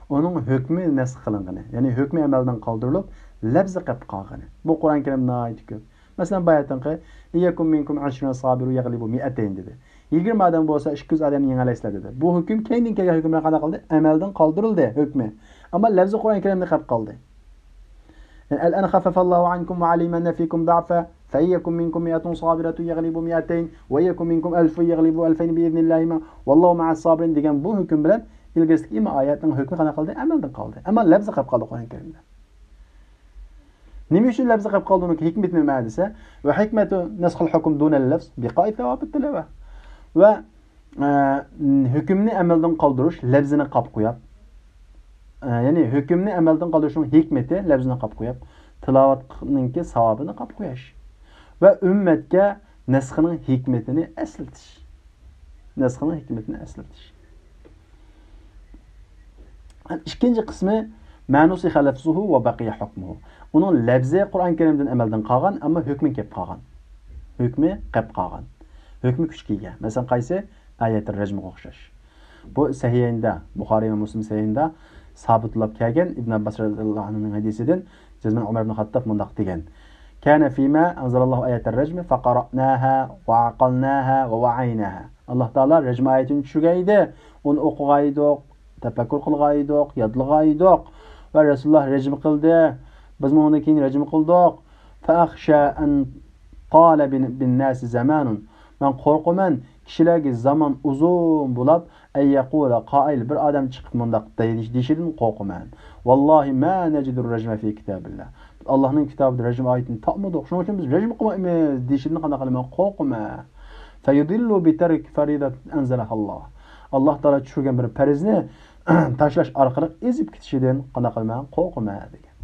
ئۇنىڭ ھۆكمى نەسخ قىلىنغىنى، يەنى ھۆكمى ئەمەلدىن قالدۇرۇلۇپ، لەپزى قېلىپ قالغىنى. بۇ قۇرئان كەرىمدە ناھايىتى كۆپ. مەسىلەن، باياتىنقى، «إن يكن منكم عشرون صابرون يغلبوا مائتين» دېدى. «يىگىرمە ئادەم بولسا، ئىككى يۈز ئادەمنى يېڭەلەيسىلەر» دېدى. بۇ ھۆكۈم كەينىدىن كەلگەن ھۆكۈم بىلەن قانداق قىلدى؟ ئەمەلدىن قالدۇرۇلدى ھۆكمى. ئەمما لەپزى قۇرئان كەرىمدە قېلىپ قالدى. يەنى، «الآن خفف الله عنكم وعلم أن فيكم ضعفا فإن يكن منكم مائة صابرة يغلبوا مائتين وإن يكن منكم ألف يغلبوا ألفين بإذن الله والله مع الصابرين» دېگەن بۇ ھۆكۈم بىلەن ئىلگىرىسىدىكى ئىما ئايەتنىڭ ھۆكمى قانداق قىلدى؟ ئەمەلدىن قالدى. ئەمما لەپزى قېلىپ قالدى قۇرئان كەرىمدە. نېمە ئۈچۈن لەپزى قېلىپ قالدى؟ ئۇنىڭ ھېكمىتى نېمە دېسە، «وحكمة نسخ الحكم دون اللفظ بقاء ثواب التلاوة». ۋە، ئە، ھۆكۈمنى ئەمەلدىن قالدۇرۇش لەپزىنى قاپ قويۇپ، ئە، يەنى ھۆكۈمنى ئەمەلدىن قالدۇرۇشنىڭ ھېكمىتى لەپزىنى قاپ قويۇپ، تىلاۋەتنىڭكى ساۋابىنى قاپ قويۇش ۋە ئۈممەتكە نەسخنىڭ ھېكمىتىنى ئەسلىتىش. نەسخنىڭ ھېكمىتىنى ئەسلىتىش. ئىككىنچى قىسمى، «ما نسخ لفظه وبقي حكمه». ئۇنىڭ لەپزى قۇرئان كەرىمدىن ئەمەلدىن قالغان، ئەمما ھۆكمى كېلىپ قالغان. ھۆكمى قېلىپ قالغان. ھۆكمى كۈچكە ئىگە. مەسىلەن، قايسى؟ ئايەتى رەجمىگە ئوخشاش. بۇ سەھىھەيندە، بۇخارىي ۋە مۇسلىم سەھىھەيندە سابىتلاپ كەلگەن ئىبن ئابباس رەزىياللاھۇ ئەنھۇنىڭ ھەدىسىدىن جەزمەن ئۆمەر ئىبن خەتتاب مۇنداق دېگەن: «كان فيما أنزل الله آية الرجم فقرأناها وعقلناها ووعيناها». ئاللاھ تائالا رەجم ئايىتىنى چۈشۈرگەن ئىدى. ئۇنى ئوقۇغان ئىدۇق، تەپەككۇر قىلغان ئىدۇق، يادلىغان ئىدۇق. ۋە رەسۇلۇللاھ رەجم قىلدى. بىزمۇ ئۇنىڭدىن كېيىن رەجم قىلدۇق. فأخشى أن يطال بن-، بالناس زمان. مەن قورقىمەن، كىشىلەرگە زامان ئۇزۇن بولاپ، أن يقول قائل، بىر ئادەم چىقىپ مۇنداق دەي-، دېيىشىدىن قورقىمەن. والله ما نجد الرجم في كتاب الله. ئاللاھنىڭ كىتابىدا رەجم ئايىتىنى تاپمىدۇق. شۇنىڭ ئۈچۈن بىز رەجم قىلمايمىز دېيىشىدىن قانداق قىلىمەن؟ قورقىمەن. فيضل بترك فريضة أنزلها الله. ئاللاھ تائالا چۈشۈرگەن بىر پەرزنى تاشلاش ئارقىلىق ئېزىپ كېتىشىدىن قانداق قىلىمەن؟ قورقىمەن دېگەن.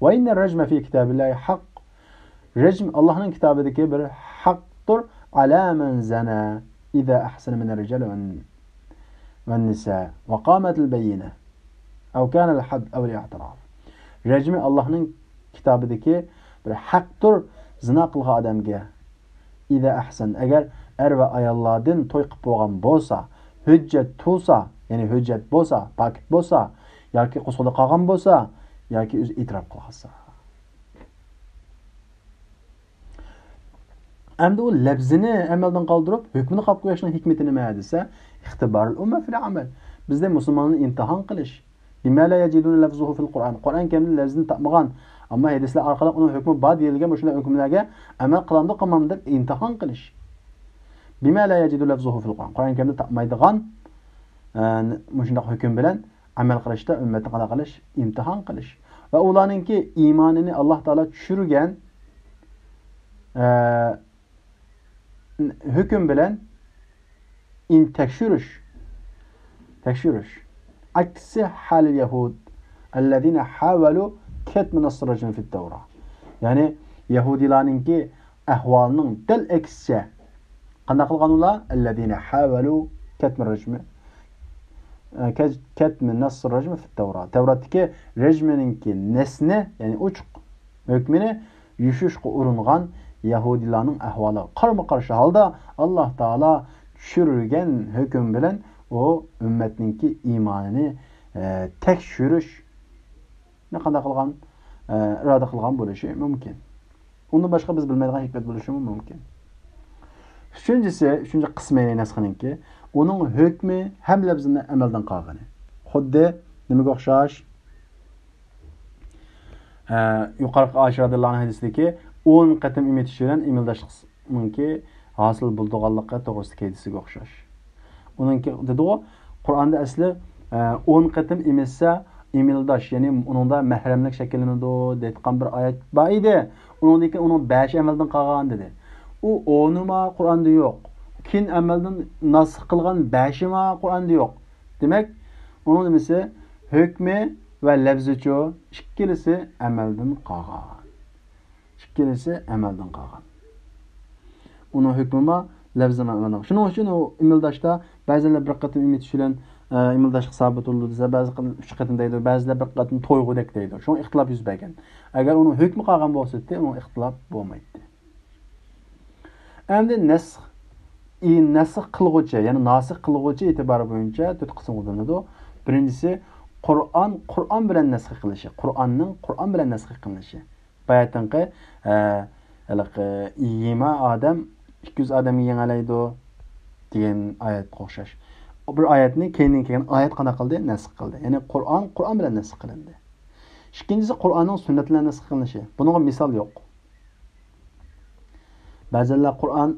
وإن الرجم في كتاب الله حق. رەجم ئاللاھنىڭ كىتابىدىكى بىر ھەقتۇر. على من زنى إذا أحسن من الرجال والن-، والنساء وقامت البينة أو كان الحد أو الاعتراف. رەجمى ئاللاھنىڭ كىتابىدىكى بىر ھەقتۇر زىنا قىلغان ئادەمگە. إذا أحسن، ئەگەر ئەر ۋە ئاياللاردىن توي قىلىپ بولغان بولسا، ھۆججەت تۇرسا، يەنى ھۆججەت بولسا، پاكىت بولسا، ياكى قورسىقىدا قالغان بولسا، ياكى ئۆزى ئېتىراپ قىلغانسا. ئەمدى ئۇ لەپزىنى ئەمەلدىن قالدۇرۇپ، ھۆكمىنى قاپ قويۇشنىڭ ھېكمىتى نېمە دېسە، اختبار الأمة في العمل. بىزدە مۇسۇلماننى ئىمتىھان قىلىش. بما لا يجدون لفظه في القرآن. قۇرئان كەرىمدە لەپزىنى تاپمىغان، ئەمما ھەدىسلەر ئارقىلىق ئۇنىڭ ھۆكمى بار دېيىلگەن مۇشۇنداق ھۆكۈملەرگە ئەمەل قىلامدۇ قىلمامدۇ دەپ ئىمتىھان قىلىش. بما لا يجدون لفظه في القرآن. قۇرئان كەرىمدە تاپمايدىغان، ئە، مۇشۇنداق ھۆكۈم بىلەن ئەمەل قىلىشتا ئۈممەتنى قانداق قىلىش؟ ئىمتىھان قىلىش. ۋە ئۇلارنىڭكى ئىمانىنى ئاللاھ تائالا چۈشۈرگەن، ئە، ھۆكۈم بىلەن ئىن-، تەكشۈرۈش. تەكشۈرۈش. عكس حال اليهود الذين حاولوا كتم نص الرجم في التوراة. يەنى يەھۇدىيلارنىڭكى ئەھۋالىنىڭ دەل ئەكسىچە. قانداق قىلغان ئۇلار؟ الذين حاولوا كتم الرجم، ئە، كەج-، كتم نص الرجم في التوراة. تەۋراتتىكى رەجمنىڭكى نەسنى، يەنى ئوچۇق ھۆكمىنى يوشۇرۇشقا ئۇرۇنغان يەھۇدىيلارنىڭ ئەھۋالىغا قارىمۇ قارشى ھالدا، ئاللاھ تائالا چۈشۈرگەن ھۆكۈم بىلەن ئۇ ئۈممەتنىڭكى ئىمانىنى، ئە، تەكشۈرۈشنى قانداق قىلغان؟ ئە، ئىرادە قىلغان بولۇشى مۇمكىن. ئۇندىن باشقا بىز بىلمەيدىغان ھېكمەت بولۇشىمۇ مۇمكىن. ئۈچىنچىسى، ئۈچىنچى قىسمى نەسخنىڭكى، ئۇنىڭ ھۆكمى ھەم لەپزىنى ئەمەلدىن قالغىنى. خۇددى نېمىگە ئوخشاش؟ ئە، يۇقىرىقى ئائىشە رەزىياللاھۇ ئەنھا ھەدىسىدىكى ئون قېتىم ئېمىتىش بىلەن ئېمىلداشلىقنىڭكى ھاسىل بولىدىغانلىقى توغرىسىدىكى ھەدىسىگە ئوخشاش. ئۇنىڭكى دېدىغۇ، قۇرئاندا ئەسلى، ئە، ئون قېتىم ئېمىتسە ئېمىلداش، يەنى ئۇنىڭدا مەھرەملىك شەكىللىنىدۇ دەيدىغان بىر ئايەت بار ئىدى. ئۇنىڭدىن كېيىن ئۇنىڭ بەشى ئەمەلدىن قالغان دېدى. ئۇ ئونىما قۇرئاندا يوق. كېيىن ئەمەلدىن ناسىخ قىلغان بەشىما قۇرئاندا يوق. دېمەك، ئۇنىڭ نېمىسى؟ ھۆكمى ۋە لەفزىچۇ؟ ئىككىلىسى ئەمەلدىن قالغان. ئىككىلىسى ئەمەلدىن قالغان. ئۇنىڭ ھۆكمى بار، لەفزى مەنئى بار. شۇنىڭ ئۈچۈن ئۇ ئىمىلداشتا بەزىلەر بىر قېتىم ئىمىتىش بىلەن، ئە، ئىمىلداشلىق سابىت بولىدۇ دېسە، بەزى قېتىم ئۈچ قېتىم دەيدۇ، بەزىلەر بىر قېتىم تويغۇدەك دەيدۇ. شۇڭا ئىختىلاپ يۈز بەرگەن. ئەگەر ئۇنىڭ ھۆكمى قالغان بولسا ئىدى، ئۇنىڭ ئىختىلاپ بولمايتتى. ئەمدى نەسخ، ئى، نەسخ قىلغۇچى، يەنى ناسىخ قىلغۇچى ئېتىبارى بويىچە تۆت قىسىمغا بۆلۈنىدۇ. بىرىنچىسى، قۇرئان، قۇرئان بىلەن نەسخ قىلىشى، قۇرئاننىڭ قۇرئان بىلەن نەسخ قىلىنىشى. باياتىنقى، ئە، ھېلىقى يېڭى ئادەم ئىككى يۈز ئادەمگە يېڭەلەيدۇ دېگەن ئايەتكە ئوخشاش. بىر ئايەتنى كەينىدىن كەلگەن ئايەت قانداق قىلدى؟ نەسخ قىلدى. يەنى قۇرئان، قۇرئان بىلەن نەسخ قىلىندى. ئىككىنچىسى، قۇرئاننىڭ سۈننەت بىلەن نەسخ قىلىنىشى. بۇنىڭغا مىسال يوق. بەزىلەر قۇرئان،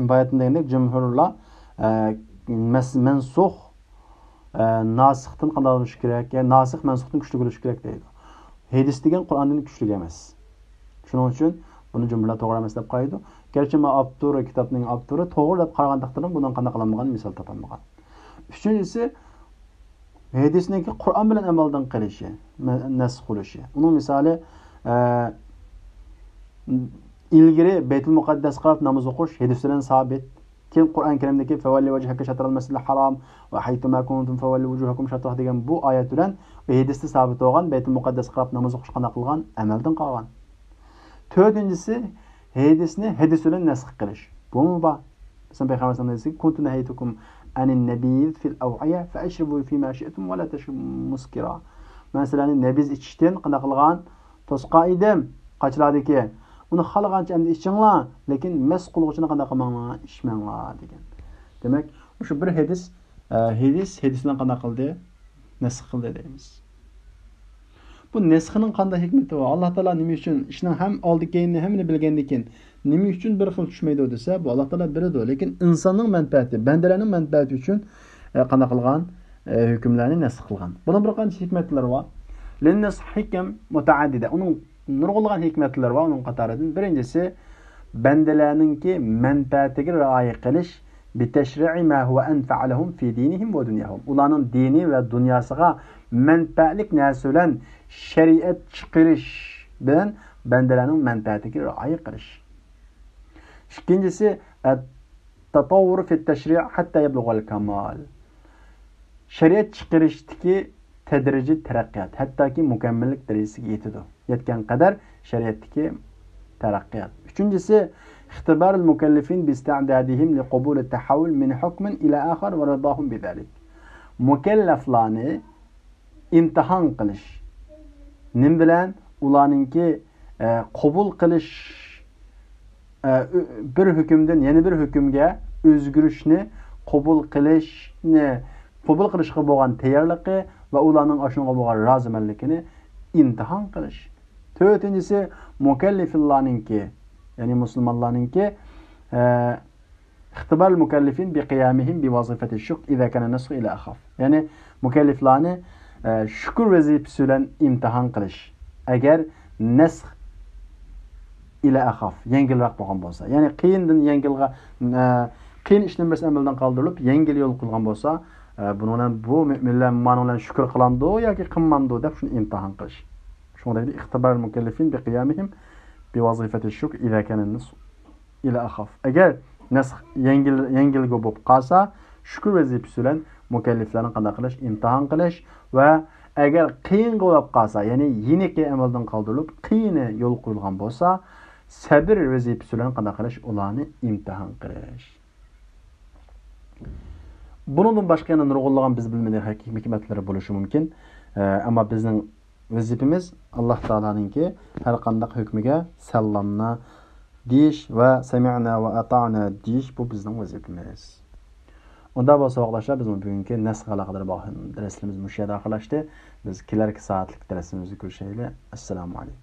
باياتىن دېگەندەك، جۇمھۇرلار، ئە، مەس-، مەنسۇخ، ئە، ناسىختىن قانداق بولۇشى كېرەك؟ يا ناسىخ مەنسۇختىن كۈچلۈك بولۇشى كېرەك دەيدۇ. ھەدىس دېگەن قۇرئاندىن كۈچلۈك ئەمەس. شۇنىڭ ئۈچۈن بۇنى جۇمھۇرلار توغرا ئەمەس دەپ قارايدۇ. گەرچە مانا ئاپتورى، كىتابنىڭ ئاپتورى توغرا دەپ قارىغان تەقدىردىمۇ بۇنىڭ قانداق قىلالمىغان مىسال تاپالمىغان. ئۈچىنچىسى، ھەدىسنىڭكى قۇرئان بىلەن ئەمەلدىن قېلىشى، مە-، نەسخ بولۇشى. ئۇنىڭ مىسالى، ئە، ئىلگىرى بەيتۇل مۇقەددەسكە قاراپ ناماز ئوقۇش ھەدىس بىلەن سابىت. كېيىن قۇرئان كەرىمدىكى فەۋەللى ۋەجھەكە شەترەل مەسجىدىل ھارام ۋە ھەيسۇما كۇنتۇم فەۋەللۇ ۋۇجۇھەكۇم شەترەھ دېگەن بۇ ئايەت بىلەن ھەدىستە سابىت بولغان بەيتۇل مۇقەددەسكە قاراپ ناماز ئوقۇش قانداق قىلغان؟ ئەمەلدىن قالغان. تۆتىنچىسى، ھەدىسنى ھەدىس بىلەن نەسخ قىلىش. بۇمۇ بار. مەسىلەن، پەيغەمبەر سەللەللاھۇ ئەلەيھى ۋەسەللەم دېدىكى، كۇنتۇ نەھەيتۇكۇم ئەنىن نەبىز فىل ئەۋئىيە فەئەشرىبۇ فىما شىئتۇم ۋە لا تەشرىبۇ مۇسكىرا. مەن سىلەرنى نەبىز ئىچىشتىن قانداق قىلغان؟ توسقان ئىدىم. قاچىلاردىكى. ئۇنى خالىغانچە ئەمدى ئىچىڭلار، لېكىن مەس قىلغۇچىنى قانداق قىلماڭلار؟ ئىچمەڭلار دېگەن. دېمەك، مۇشۇ بىر ھەدىس، ئە، ھەدىس، ھەدىس بىلەن قانداق قىلدى؟ نەسخ قىلدى دەيمىز. بۇ نەسخنىڭ قانداق ھېكمىتى بار؟ ئاللا تائالا نېمە ئۈچۈن ئىشنىڭ ھەم ئالدى كەينىنى ھەممىنى بىلگەندىن كېيىن نېمە ئۈچۈن بىر خىل چۈشمەيدۇ دېسە، بۇ ئاللا تائالا بىلىدۇ. لېكىن ئىنساننىڭ مەنپەئەتى، بەندىلەرنىڭ مەنپەئەتى ئۈچۈن، ئە، قانداق قىلغان؟ ئە، ھۆكۈملەرنى نەسخ قىلغان. بۇنىڭ بىر قانچە ھېكمەتلىرى بار. لىننەسخ ھىكەم مۇتەئەددىدە. ئۇنىڭ نۇرغۇنلىغان ھېكمەتلىرى بار. ئۇنىڭ قاتارىدىن بىرىنچىسى، بەندىلەرنىڭكى مەنپەئەتىگە رىئايە قىلىش، بىتەشرىئى ما ھۇۋە ئەنفەئە لەھۇم فى دىنىھىم ۋە دۇنياھۇم. ئۇلارنىڭ دىنى ۋە دۇنياسىغا مەنپەئەتلىك نەرسە بىلەن شەرىئەت چىقىرىش بىلەن بەندىلەرنىڭ مەنپەئەتىگە رىئايە قىلىش. ئىككىنچىسى، ئەت-تەتەۋۋۇر فىت تەشرىئ ھەتتا يەبلۇغەل كامال. شەرىئەت چىقىرىشتىكى تەدرىجىي تەرەققىيات، ھەتتاكى مۇكەممەللىك دەرىجىسىگە يېتىدۇ. يەتكەن قەدەر شەرىئەتتىكى تەرەققىيات. ئۈچىنچىسى، ئىختىبارۇل مۇكەللىفىن بىستەئدادىھىم لىقوبۇلىت تەھەۋۋۇل مىن ھۇكمىن ئىلا ئاخار ۋە رىداھۇم بىزالىك. مۇكەللەفلارنى ئىمتىھان قىلىش. نېمە بىلەن؟ ئۇلارنىڭكى، ئە، قوبۇل قىلىش، ئە، ئۆ-، بىر ھۆكۈمدىن يەنە بىر ھۆكۈمگە ئۆزگىرىشنى قوبۇل قىلىشنى، قوبۇل قىلىشقا بولغان تەييارلىقى ۋە ئۇلارنىڭ ئاشۇنىڭغا بولغان رازىمەنلىكىنى ئىمتىھان قىلىش. تۆتىنچىسى، مۇكەللىفلارنىڭكى، يەنى مۇسۇلمانلارنىڭكى، ئە، ئىختىبار مۇكەللىفىن بىقىيامىھىم بىۋازىفەتى شۇكر ئىزا كان نەسخ ئىلە ئەخاف. يەنى مۇكەللىفلارنى، ئە، شۈكۈر ۋەزىپىسى بىلەن ئىمتىھان قىلىش. ئەگەر نەسخ ئىلە ئەخاف، يەڭگىلرەك بولغان بولسا. يەنى قىيىندىن يەڭگىلغا، ئە، قىيىن ئىشتىن بىرسى ئەمەلدىن قالدۇرۇلۇپ، يەڭگىل يول قويۇلغان بولسا، ئە، بۇنىڭ بىلەن بۇ مۆمىنلەر مانا بىلەن شۈكۈر قىلامدۇ ياكى قىلمامدۇ دەپ شۇنى ئىمتىھان قىلىش. شۇڭا دەيدۇ، ئىختىبار مۇكەللىفىن بىقىيامىھىم بىۋازىفەتى شۇكر ئىزا كان نەسخ ئىلە ئەخاف. ئەگەر نەسخ يەڭگىل، يەڭگىلگە بولۇپ قالسا، شۈكۈر ۋەزىپىسى بىلەن مۇكەللىفلەرنى قانداق قىلىش؟ ئىمتىھان قىلىش ۋە ئەگەر قىيىنغا بولۇپ قالسا، يەنى يېنىكى ئەمەلدىن قالدۇرۇلۇپ، قىيىنى يول قويۇلغان بولسا، سەبر ۋەزىپىسى بىلەن قانداق قىلىش؟ ئۇلارنى ئىمتىھان قىلىش. بۇنىڭدىن باشقا يەنە نۇرغۇنلىغان بىز بىلمىدىغان ھېكمەتلىرى بولۇشى مۇمكىن. ئەمما بىزنىڭ ۋەزىپىمىز ئاللا تائالانىڭكى ھەر قانداق ھۆكمىگە ساللامنا دېيىش ۋە سەمىئنا ۋە ئاتائنا دېيىش، بۇ بىزنىڭ ۋەزىپىمىز. ئۇنداق بولسا، ۋاقىتداشلار، بىزنىڭ بۈگۈنكى نەسخ ئالاقىدار بولغان دەرسلىرىمىز مۇشۇ يەردە ئاخىرلاشتى. بىز كېلەركى سائەتلىك دەرسىمىزدە كۆرۈشەيلى. ئەسسالامۇ ئەلەيكۇم.